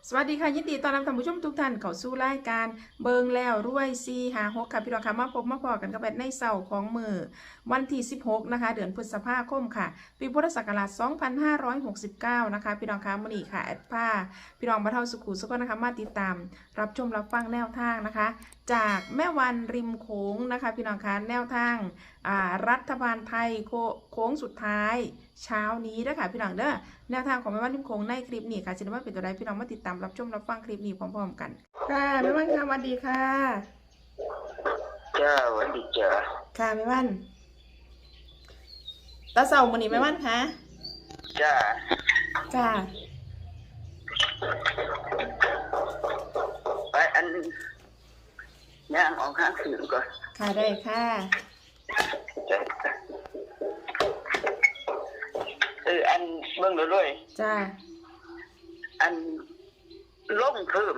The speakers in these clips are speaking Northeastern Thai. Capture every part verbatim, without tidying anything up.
สวัสดีค่ะ ยินดีต้อนรับท่านผู้ชมทุกท่านเข้าสู่รายการเบิ่งแล้วรวย สี่ห้าหก ค่ะ พี่น้องค่ะ มาพบมาพ้อกันกับแอดในเช้าของมื้อวันที่ สิบหก นะคะ เดือนพฤษภาคมค่ะ ปีพุทธศักราช สองพันห้าร้อยหกสิบเก้า นะคะ พี่น้องค่ะ มื้อนี้ค่ะ แอดพาพี่น้องบรรเทาสุขุสุขคนนะคะ มาติดตามรับชมรับฟังแนวทางนะคะ จากแม่วันริมโขงนะคะ พี่น้องค่ะ แนวทาง อ่า รัฐบาลไทยโค-, โค้งสุดท้ายเช้านี้เด้อค่ะ พี่น้องเด้อ แนวทางของแม่วันริมโขงในคลิปนี้ค่ะ สิได้มาเป็นตัวใด พี่น้องมาติดตามรับชมรับฟังคลิปนี้พร้อมๆกัน ค่ะ แม่วันค่ะ สวัสดีค่ะ จ้า สวัสดีจ้า ค่ะ แม่วัน ตาเช้ามื้อนี้แม่วันคะ จ้า ค่ะ ไปอัน ย่างออกข้างคืนก่อน ค่ะ ได้ค่ะ จ้า เออ อันเบิ่งแล้วด้วย จ้า อันลงเพิ่ม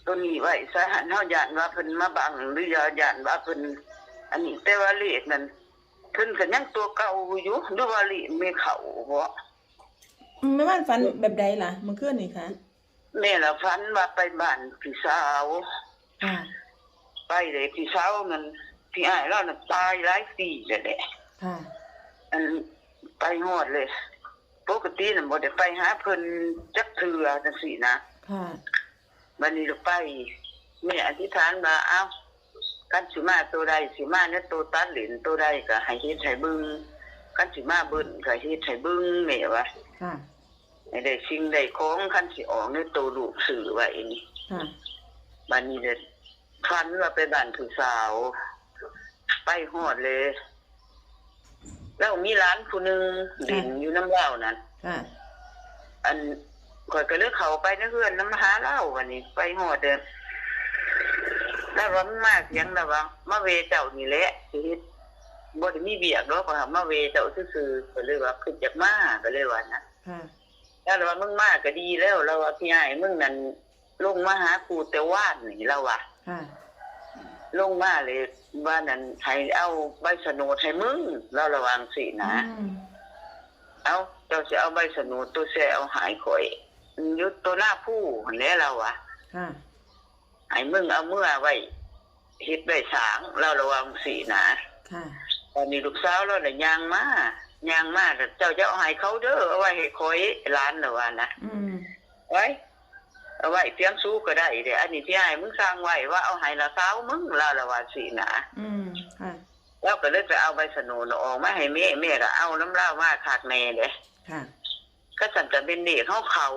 ตัวนี้ไว้ซะ หั้นเฮาย้านว่าเพิ่นมาบัง หรือย่านว่าเพิ่น อันนี้ แต่ว่าเลขนั้น เพิ่นก็ยังตัวเก่าอยู่ หรือว่าเลขไม่เข้าบ่ อืม แม่วันฝันแบบใดล่ะ เมื่อคืนนี้คะ แม่ละฝันว่าไปบ้านพี่สาว ค่ะ ไปเลยพี่สาวนั่น พี่อ้ายเราน่ะตายหลายปีแล้วแหละ ค่ะ อันไปฮอดเลย ปกติน่ะบ่ได้ไปหาเพิ่นจักเทื่อจังซี่นะ ค่ะ บัดนี้ก็ไป แม่อธิษฐานว่า เอ้า คันสิมาตัวใด สิมาในตัวตัดเหรียญตัวใดก็ให้เฮ็ดให้เบิ่ง คันสิมาเบิ่นก็เฮ็ดให้เบิ่ง แม่ว่า ค่ะ ให้ได้สิ่งได้ของ คันสิออกในตัวลูกซื้อไว้นี่ ค่ะ บัดนี้เด้อ ฝันว่าไปบ้านผู้สาว ไปฮอดเลย แล้วมีหลานผู้หนึ่งเล่นอยู่นำลาวนั่น ค่ะ อัน ข้อยก็เลยเข้าไปในเฮือนนำหาลาว บัดนี้ไปฮอดเด้อ ลาวว่า มึงมาเสียง ลาวว่า มาเวเจ้านี่แหละ สิเฮ็ด บ่ได้มีเวียกดอก ข้อยหามาเวเจ้าซื่อๆ ก็เลยว่า คืออยากมา ก็เลยว่านะ ค่ะ ลาวว่า มึงมาก็ดีแล้ว ลาวว่า พี่อ้ายมึงนั่นลงมาหากูแต่วานนี่ ลาวว่า ค่ะ ลงมาเลยว่านั่น ให้เอาใบโฉนดให้มึง ลาวละว่าจั่งซี้นะ อืม เอ้า เจ้าสิเอาใบโฉนดตัวแซ่เอาให้ข้อย อยู่ตัวหน้าผู้หั่นแหละ ลาวว่า ค่ะ ให้มึงเอาเมือไว้เฮ็ดไว้สร้าง ลาวละว่าจั่งซี้นะ ค่ะ บัดนี้ลูกสาวลาวน่ะย่างมา ย่างมาแล้ว เจ้าอย่าเอาให้เขาเด้อ เอาไว้ให้ข้อย หลานลาวว่านะ อืม ไว้ เอาไว้เพียงสูก็ได้เด้ อันนี้ที่ให้มึงสั่งไว้ว่าเอาให้ละสาวมึง ลาวละว่าจั่งซี้นะ อืม ค่ะ ลาวก็เลยไปเอาใบโฉนดออกมาให้แม่ แม่ก็เอานำลาวมาคักแน่เด้ ค่ะ ก็สั่นก็เป็นเลขเฮาเข้า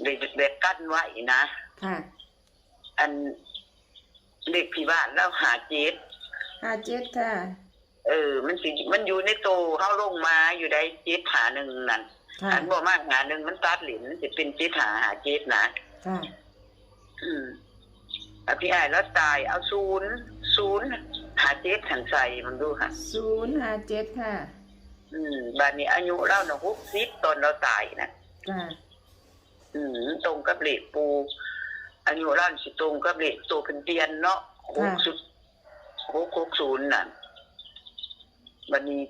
ได้แบบกันไว้นะ ค่ะ อันเลขที่บ้านลาว ห้าเจ็ด ห้าเจ็ด ค่ะ เออ มันสิ มันอยู่ในโตเฮาลงมาอยู่ได้ เจ็ดห้าหนึ่ง นั่น ค่ะ อันบ่มา ห้าหนึ่ง มันตัดเหรียญ มันสิเป็น เจ็ดห้าห้าเจ็ด นะ ค่ะ อืม อ่ะ พี่อ้ายลาวตาย เอา ศูนย์ ศูนย์ห้าเจ็ด หันใส่มันดูค่ะ ศูนย์ห้าเจ็ด ค่ะ อืม บัดนี้อายุลาวน่ะ หกสิบ ตอนลาวตายนะ ค่ะ อืม ตรงกับเลขปู่ อายุลาวสิตรงกับเลขโตเพิ่นเปลี่ยนเนาะ ค่ะ หกสิบ หกหกศูนย์ นั่น บัดนี้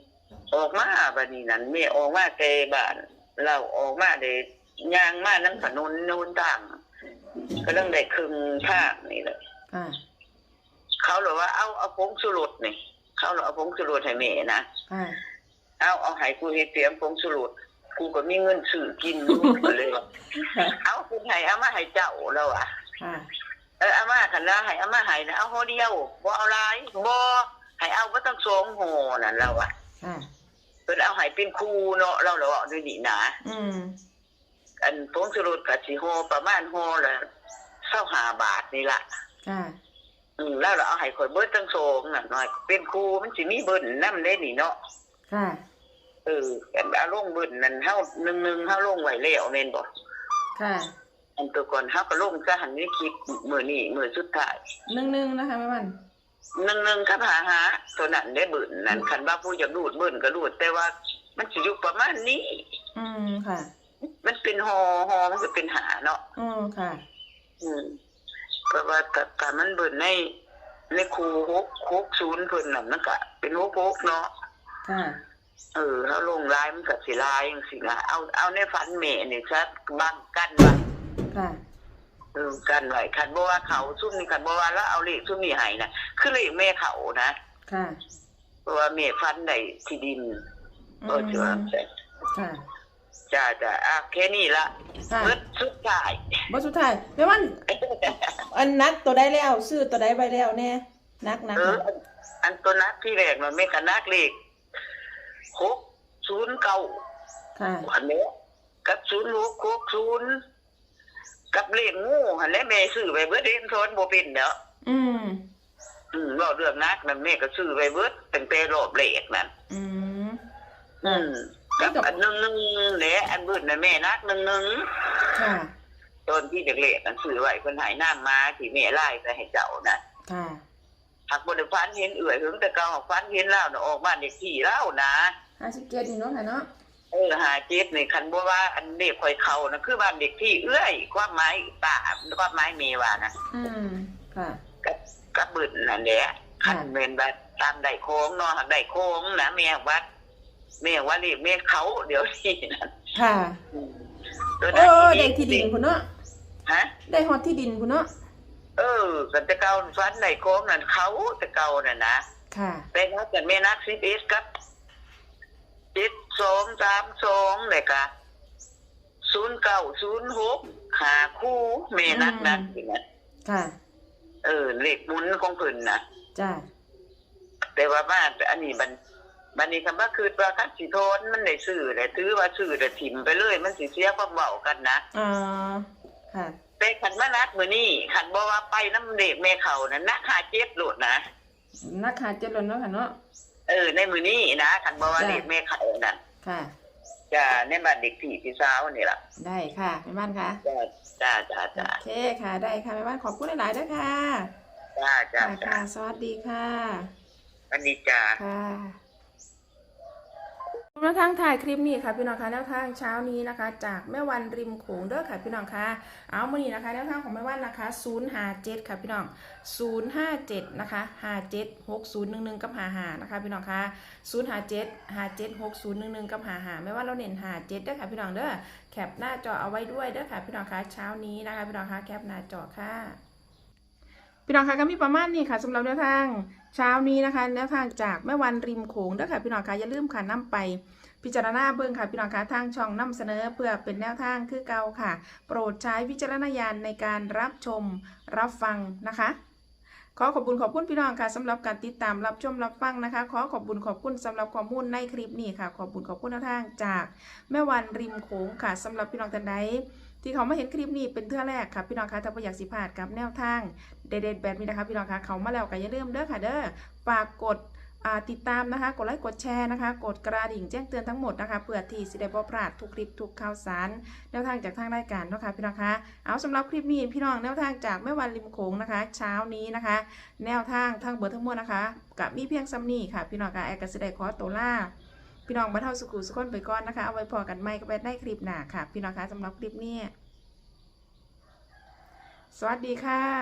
ออกมา บัดนี้นั่น แม่ออกมาแต่บ้าน ลาวออกมาได้ย่างมานำถนนหนทาง กำลังได้ครึ่งทางนี่แหละ ค่ะ เขาเลยว่า เอา เอาผงชูรสนี่ เขาเลยเอาผงชูรสให้แม่นะ ค่ะ เอา เอาให้กูเฮ็ดเสียงผงชูรส กูก็มีเงินซื้อกินอยู่ ก็เลยว่า เอา เพิ่นให้เอามาให้เจ้า ลาวว่า ค่ะ เออ เอามา คันว่าให้เอามาให้นะ เอาห่อเดียว บ่เอาหลาย บ่ ให้เอาเบิดทั้งสองห่อนั่น ลาวว่า ค่ะ เพิ่นเอาให้เป็นคู่เนาะ ลาวละเว้าแนวนี้นะ อืม อันผงชูรสก็สิห่อประมาณห่อละซาวห้าบาทนี่ล่ะ ค่ะ อืม ลาวละเอาให้ข้อยเบิดทั้งสองนั่น น้อยเป็นคู่ มันสิมีเบิ้ลนำเด้นี่เนาะ ค่ะ เออ อันเอาลงเบิ้ลนั่น เฮา หนึ่งหนึ่ง เฮาลงไว้แล้วแม่นบ่ ค่ะ อันตัวก่อนเฮาก็ลงซะหั่น ในคลิปมื้อนี้ มื้อสุดท้าย หนึ่งหนึ่ง นะคะแม่วัน หนึ่งหนึ่ง กับห้าห้า ตัวนั้นเด้ เบิ้ลนั่น คันว่าผู้อยากรูดเบิ้ลก็รูด แต่ว่ามันสิอยู่ประมาณนี้ อืม ค่ะ มันเป็นห่อ ห่อมันก็เป็นห้าเนาะ อืม ค่ะ อืม เพราะว่าถ้า ถ้ามันเบิ้ลใน ในคู่ หกหกศูนย์ เพิ่นน่ะ มันก็เป็น หกหก เนาะ ค่ะ เออ เฮาลงหลายมันก็สิหลายจังซี่นะ เอา เอาในฝันแม่นี่ซะ บังกันไว้ ค่ะ เออกันไว้คันบ่ว่าเขาซุ่มนี่คันบ่ว่าแล้วเอาเลขซุ่มนี่ให้นะคือเลขแม่เขานะ ค่ะ เพราะว่าแม่ฝันได้ที่ดิน อืม ก็ถือว่า ค่ะ จ้าจ้าอ่ะแค่นี้ละ ค่ะ เบิดสุดท้าย บทสุดท้ายแม่วัน อันนักตัวใดแล้วซื้อตัวใดไปแล้วแน่นักนัก เออ นะ อันอันตัวนักที่แรกมันแม่ก็นักเลขหกศูนย์เก้า ค่ะ อันเนี้ยกับศูนย์หกหกศูนย์กับเลขงูหันแหละแม่ซื้อไปเบิดเด่นทอนบ่เป็นเนาะ อืม อืมเว้าเรื่องนักนั่นแม่ก็ซื้อไปเบิดตั้งแต่รอบแรกนั่น อืม อืมกับอันหนึ่งหนึ่งแหละอันเบิดน่ะแม่นักหนึ่งหนึ่ง ค่ะ ตอนที่แรกๆอันซื้อไว้เพิ่นให้น้ำมาที่แม่ไล่ไปให้เจ้านะ ค่ะ หากบ่ได้ฝันเห็นเอื้อยเหิงแต่เก่าหากฝันเห็นลาวน่ะออกบ้านเลขที่ลาวนะ ห้าสิบเจ็ดนี่เนาะค่ะเนาะ เออห้าเจ็ดนี่คันบ่ว่าอันเลขข่อยเข้านะคือบ้านเลขที่เอื้อยความหมายป้าความหมายแม่ว่านะ อืม ค่ะ กับกับเบิดนั่นแหละ ค่ะ คันแม่นว่าตามได้ของเนาะหากได้ของนะแม่ว่าแม่ว่าเลขแม่เขาเดี๋ยวนี้นะ ค่ะ ตัว โอ้ นั้น ได้ที่ดินพุ่นเนาะ ฮะ ได้ฮอดที่ดินพุ่นเนาะ เออกันแต่เก่าฝันได้ของนั่นเขาแต่เก่าน่ะนะ ค่ะ แต่นักกันแม่นักสิบเอ็ดกับเจ็ดสองสามสองเลยกะศูนย์เก้าศูนย์หกหาคู่แม่นักนักอยู่นะ ค่ะ เออเลขหมุนของเพิ่นนะ จ้า แต่ว่าบ้านอันนี้บันบันนี้คำว่าคืดว่าคันสิทอนมันได้ซื้อแหละถือว่าซื้อแต่ถิ่มไปเลย มันสิเสียความเว้ากันนะ อ๋อ ค่ะ แต่คันมานัดมื้อนี้คันบ่ว่าไปน้ำเลขแม่เขานั้นนักหาเจ็ดโลดนะ นักหาเจ็ดโลดเนาะค่ะเนาะ เออในมื้อนี้นะคันบ่ว่า จ้ะ เลขแม่เขานั้น ค่ะ จ้าในบ้านเด็กที่พี่สาวนี่ล่ะ ได้ค่ะแม่บ้านค่ะ จ้าจ้าจ้าจ้า โอเคค่ะ ได้ค่ะแม่บ้านขอบคุณหลายๆด้วยค่ะ จ้าจ้า ค่ะ จ้า ค่ะ สวัสดีค่ะ สวัสดีจ้า ค่ะแนวทางท้ายคลิปนี้ค่ะพี่น้องคะแนวทางเช้านี้นะคะ จากแม่วันริมโขงเด้อค่ะพี่น้องคะเอามื้อนี้นะคะแนวทางของแม่วันนะคะศูนย์ห้าเจ็ดค่ะพี่น้องศูนย์ห้าเจ็ดนะคะห้าเจ็ดหกศูนย์หนึ่งหนึ่งกับห้าห้านะคะพี่น้องคะศูนย์ห้าเจ็ดห้าเจ็ดหกศูนย์หนึ่งหนึ่งกับห้าห้าแม่วันเราเน้นห้าเจ็ดเด้อค่ะพี่น้องเด้อแคปหน้าจอเอาไว้ด้วยเด้อค่ะพี่น้องคะเช้านี้นะคะพี่น้องคะแคปหน้าจอค่ะ พี่น้องคะก็มีประมาณนี้ค่ะสำหรับแนวทางเช้านี้นะคะแนวทางจากแม่วันริมโขงเด้อค่ะพี่น้องคะอย่าลืมค่ะนำไปพิจารณาเบิ่งค่ะพี่น้องคะทางช่องนำเสนอเพื่อเป็นแนวทางคือเก่าค่ะ โปรดใช้วิจารณญาณในการรับชมรับฟังนะคะ ขอขอบคุณขอบคุณพี่น้องค่ะสำหรับการติดตามรับชมรับฟังนะคะ ขอขอบคุณขอบคุณสำหรับข้อมูลในคลิปนี้ค่ะ ขอบคุณขอบคุณแนวทางจากแม่วันริมโขงค่ะสำหรับพี่น้องท่านใด ที่เขามาเห็นคลิปนี้เป็นเทื่อแรกค่ะพี่น้องคะถ้าบ่อยากสิพลาดกับแนวทางเด็ดๆแบบนี้นะคะพี่น้องคะเขามาแล้วก็อย่าลืมเด้อค่ะเด้อฝากกดอ่าติดตามนะคะ กดไลค์กดแชร์นะคะ กดกระดิ่งแจ้งเตือนทั้งหมดนะคะ เพื่อที่สิได้บ่พลาดทุกคลิปทุกข่าวสารแนวทางจากทางรายการเนาะค่ะพี่น้องคะเอาสำหรับคลิปนี้พี่น้องแนวทางจากแม่วันริมโขงนะคะ เช้านี้นะคะ แนวทางทั้งเบิดทั้งมวลนะคะกับมีเพียงซ้ำนี้ค่ะพี่น้องคะแอดก็สิได้ขอตัวลาพี่น้องบรรเทาสุขุสุขคนไปก่อนนะคะเอาไว้พอกันใหม่กับแอดในคลิปหน้าค่ะพี่น้องคะสำหรับคลิปนี้ สวัสดีค่ะ